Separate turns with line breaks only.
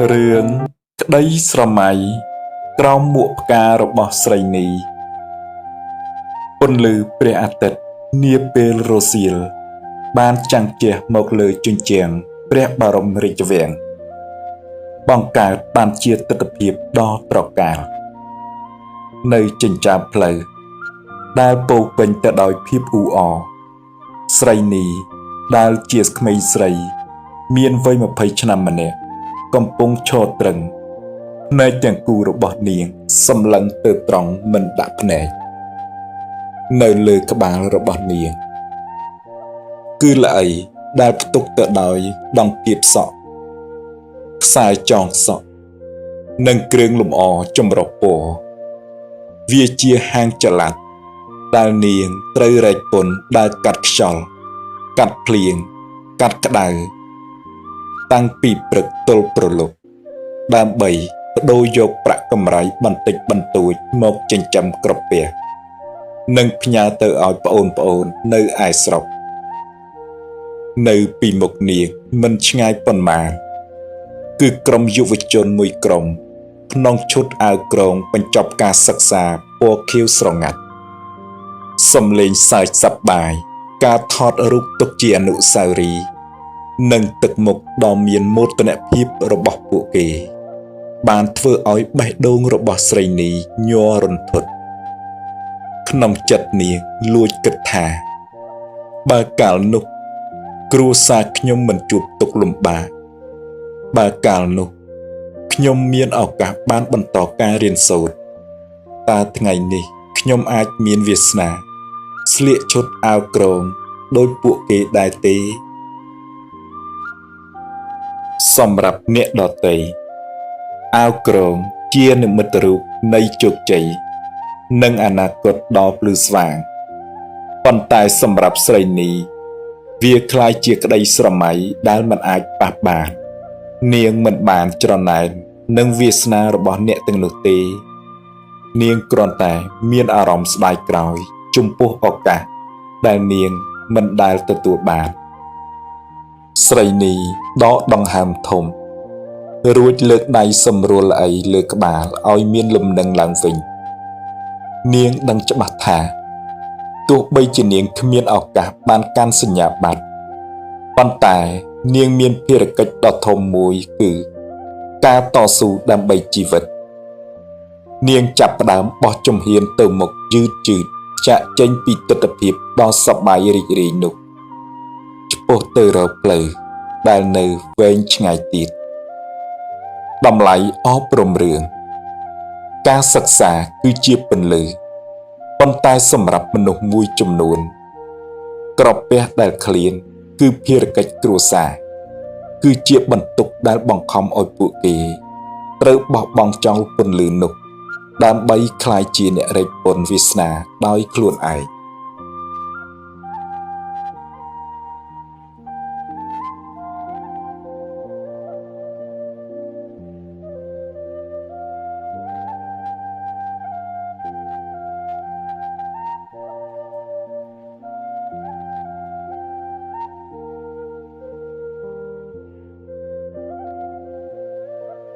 រឿងក្តីស្រមៃក្រោមមួកផ្ការបស់ស្រីនីពន្លឺព្រះអាទិត្យនាពេលរសៀលបានចាំងជះមកលើជញ្ជាំងព្រះបរមរាជវាំងបង្កើតបានជាទិដ្ឋភាពដ៏ត្រកាលនៅចិញ្ចើមផ្លូវដែលពោរពេញទៅដោយភាពអ៊ូអរស្រីនីដែលជាក្មេងស្រីមានវ័យ20ឆ្នាំម្នាក់កំពុងឈរទ្រឹងភ្នែកទាំងគូរបស់នាងសម្លឹងទៅត្រង់មិនដាក់ភ្នែកនៅលើក្បាលរបស់នាងគឺល្អីដែលផ្ទុកទៅដោយដង្កៀបសក់ខ្សែចងសក់និងគ្រឿងលម្អចម្រុះពណ៌វាជាហាងចល័តដែលនាងត្រូវរែកពុនដែលកាត់ខ្យល់កាត់ភ្លៀងកាត់ក្តៅតាំងពីព្រឹកទល់ព្រលប់ដើម្បីបដូរយកប្រាក់កម្រៃបន្តិចបន្តួចមកចិញ្ចឹមក្រពះនិងផ្ញើទៅឲ្យប្អូនៗនៅឯស្រុកនៅពីមុខនាងមិនឆ្ងាយប៉ុន្មានគឺក្រុមយុវជនមួយក្រុមក្នុងឈុតអាវក្រងបញ្ចប់ការសិក្សាពណ៌ខៀវស្រងាត់សំលេងសើចសប្បាយការថតរូបទុកជាអនុស្សាវរីយ៍និងទឹកមុខដ៏មានមោទនភាពរបស់ពួកគេ បានធ្វើឲ្យបេះដូងរបស់ស្រីនីញ័ររន្ធត់ក្នុងចិត្តនាងលួចគិតថាបើកាលនោះគ្រួសារខ្ញុំមិនជួបទុក្ខលំបាកបើកាលនោះខ្ញុំមានឱកាសបានបន្តការរៀនសូត្រតើថ្ងៃនេះខ្ញុំអាចមានវាសនាស្លៀកឈុតអាវក្រងដោយពួកគេដែរទេសម្រាប់អ្នកដទៃអាវក្រងជានិមិត្តរូបនៃជោគជ័យនិងអនាគតដ៏ភ្លឺស្វាងប៉ុន្តែសម្រាប់ស្រីនីវាក្លាយជាក្តីស្រមៃដែលមិនអាចប៉ះបាននាងមិនបានច្រណែននឹងវាសនារបស់អ្នកទាំងនោះទេនាងគ្រាន់តែមានអារម្មណ៍ស្ដាយក្រោយចំពោះឱកាសដែលនាងមិនដែលទទួលបានស្រីនីដកដង្ហើមធំរួចលើកដៃសម្រួលល្អីលើក្បាលឲ្យមានលំនឹងឡើងវិញនាងដឹងច្បាស់ថាទោះបីជានាងគ្មានឱកាសបានកាន់សញ្ញាបត្រប៉ុន្តែនាងមានភារកិច្ចដ៏ធំមួយគឺការតស៊ូដើម្បីជីវិតនាងចាប់ផ្ដើមបោះជំហានទៅមុខយឺតយឺតចាក់ចេញពីទិដ្ឋភាពដ៏សប្បាយរីករាយនោះឆ្ពោះទៅរកផ្លូវដែលនៅវែងឆ្ងាយទៀតតម្លៃអប់រំរឿងការសិក្សាគឺជាពន្លឺប៉ុន្តែសម្រាប់មនុស្សមួយចំនួនក្រពះដែលឃ្លានគឺភារកិច្ចគ្រួសារគឺជាបន្ទុកដែលបង្ខំឲ្យពួកគេត្រូវបោះបង់ចោលពន្លឺនោះដើម្បីក្លាយជាអ្នករែកពុនវាសនាដោយខ្លួនឯង។